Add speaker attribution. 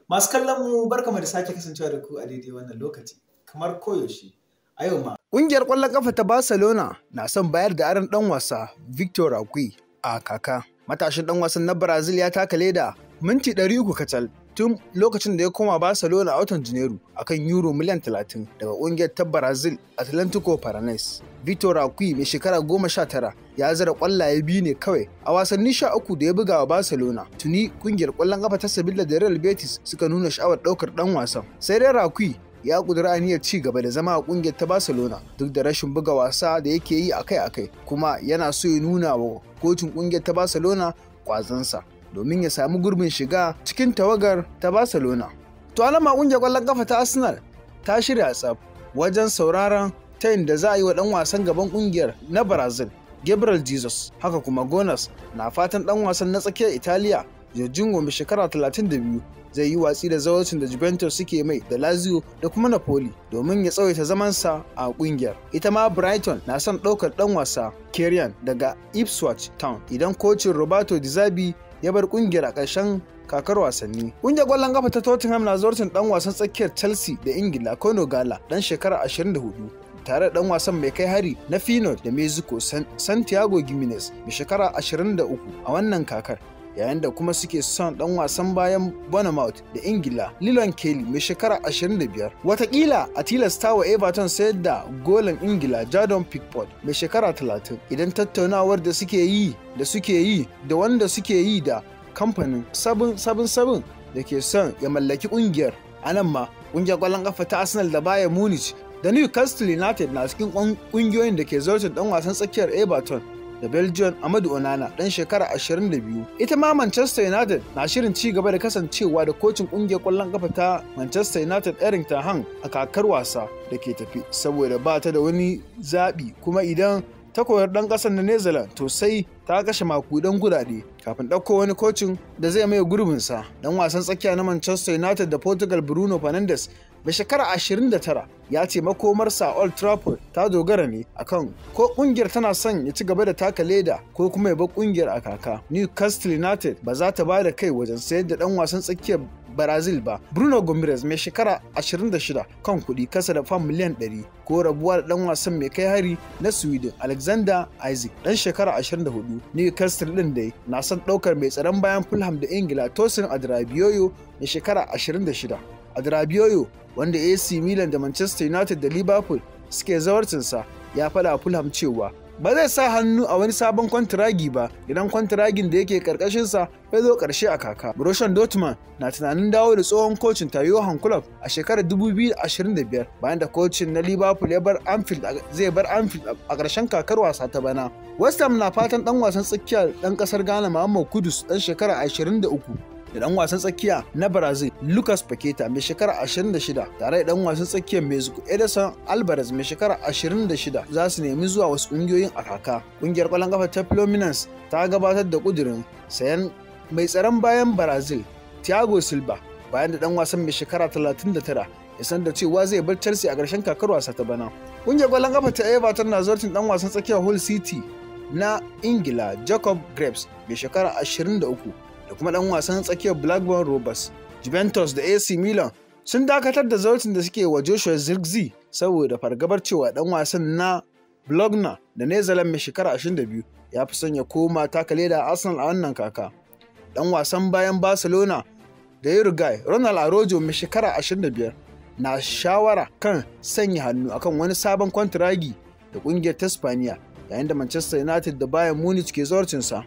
Speaker 1: Masu kallon mu, barkamu da sake kasancewa da ku a daidai wannan lokaci. Kamar koyaushe, a yau ma.
Speaker 2: Ƙungiyar ƙwallon ƙafa ta Barcelona na son bayar da aron ɗan wasa Victor Roque a kaka. Matashin ɗan wasan na Brazil ya taka leda minti 300 kacal tun lokacin da ya koma Barcelona a watan Janairu akan euro miliyan 30 daga ƙungiyar ta Brazil Atlantico Paranaense. Victor Roque mai shekara 19 ya zira ƙwallaye biyu ne kawai a wasanni 13 da ya buga wa Barcelona. Tuni ƙungiyar ƙwallon ƙafa ta Sevilla da Real Betis suka nuna sha'awar ɗaukar ɗan wasan. Sai dai Roque ya kudura aniyar ci gaba da zama a kungiyar ta Barcelona duk da rashin buga wasa da yake yi akai-akai, kuma yana so ya nuna wa kocin kungiyar ta Barcelona kwazansa domin ya sami gurbin shiga cikin tawagar ta Barcelona. To, alama kungiyar kwallon kafa ta Arsenal ta shirya tsaf wajen sauraron tayin da za a yi wa dan wasan gaban kungiyar na Brazil Gabriel Jesus. Haka kuma Gunners na fatan dan wasan na tsakiyar Italiya Jorginho mai shekara 32 zai yi watsi da zawarcin da Juventus suke mai da Lazio da kuma Napoli domin ya tsawaita zamansa a kungiyar. Ita ma Brighton na son ɗaukar ɗan wasa Kerian daga Ipswich Town idan kocin Roberto De Zerbi ya bar kungiyar a ƙarshen kakar wasanni. Kungiyar ƙwallon kafa ta Tottenham na zawarcin ɗan wasan tsakiyar Chelsea da Ingila Conor Gallagher, ɗan shekara 24, tare da ɗan wasan mai kai hari na Feyenoord da Mexico Santiago Gimenez mai shekara 23 a wannan kakar, yayin da kuma suke son dan wasan bayan Bournemouth da Ingila Lillon Kelly mai shekara 25. Watakila a tilasta wa Everton sayar da golan Ingila Jordan Pickford mai shekara 30 idan tattaunawar da suke yi da wanda suke yi da kamfanin 777 da ke son ya mallaki kungiyar. A nan ma kungiyar kwallon kafa ta Arsenal da Bayern Munich da Newcastle United na cikin kungiyoyin da ke zawarcin dan wasan tsakiyar Everton da Belgium Amadou Onana, dan shekara 22. Ita ma Manchester United na shirin ci gaba da kasancewa da kocin kungiyar kwallon kafa ta Manchester United Erik ten Hag a kakar wasa da ke tafi saboda ba ta da wani zaɓi, kuma idan ta kori ɗan ƙasar na Netherlands, to sai ta kashe makudan kudade kafin ɗauko wani kocin da zai maye gurbinsa. Dan wasan tsakiya na Manchester United da Portugal Bruno Fernandes mai shekara 29 ya ce makomarsa a Old Trafford ta dogara ne akan ko kungiyar tana son ya ci gaba da taka leda ko kuma ya bar kungiyar a kaka. Newcastle United ba za ta ba da kai wajen sayar da dan wasan tsakiyar Brazil ba Bruno Guimaraes mai shekara 26 kan kuɗi kasa da fam miliyan 100, ko rabuwa da dan wasan mai kai hari na Sweden Alexander Isak, dan shekara 24. Newcastle din dai na son ɗaukar mai tsaron bayan Fulham da Ingila Tosin Adarabioyo mai shekara 26. Adarabioyo, wanda AC Milan da Manchester United da Liverpool suke zawarcinsa, ya faɗa Fulham cewa ba zai sa hannu a wani sabon kwantiragi ba idan kwantiragin da yake karkashinsa ya zo karshe a kaka. Borussia Dortmund na tunanin dawo da tsohon kocin ta Johan Klopp a shekarar 2025 bayan da kocin na Liverpool ya bar Anfield zai bar Anfield a ƙarshen kakar wasa ta bana. West Ham na fatan dan wasan tsakiya dan kasar Ghana Mohammed Kudus, dan shekara 23, da dan wasan tsakiya na Brazil Lucas Paqueta mai shekara 26 tare da dan wasan tsakiyar Mexico Edison Alvarez mai shekara 26 za su nemi zuwa wasu kungiyoyin a kaka. Kungiyar kwallon kafa ta Fluminense ta gabatar da kudirin sayan mai tsaron bayan Brazil Thiago Silva bayan da dan wasan mai shekara 39 ya san da cewa zai bar Chelsea a ƙarshen kakar wasa ta bana. Kungiyar kwallon kafa ta Everton na zawarcin dan wasan tsakiyar Hull City na Ingila Jacob Graves mai shekara 23 da kuma dan wasan tsakiyar Blackburn Rovers. Juventus da AC Milan sun dakatar da zawarcin da suke wa Joshua Zirkzee saboda fargabar cewa dan wasan na Bologna da Netherlands mai shekara 22 ya fi son ya koma taka leda a Arsenal a wannan kaka. Dan wasan bayan Barcelona da Uruguay Ronald Araujo mai shekara 25 na shawara kan sanya hannu akan wani sabon kwantiragi da kungiyar ta Spaniya, yayin da Manchester United da Bayern Munich ke zawarcinsa.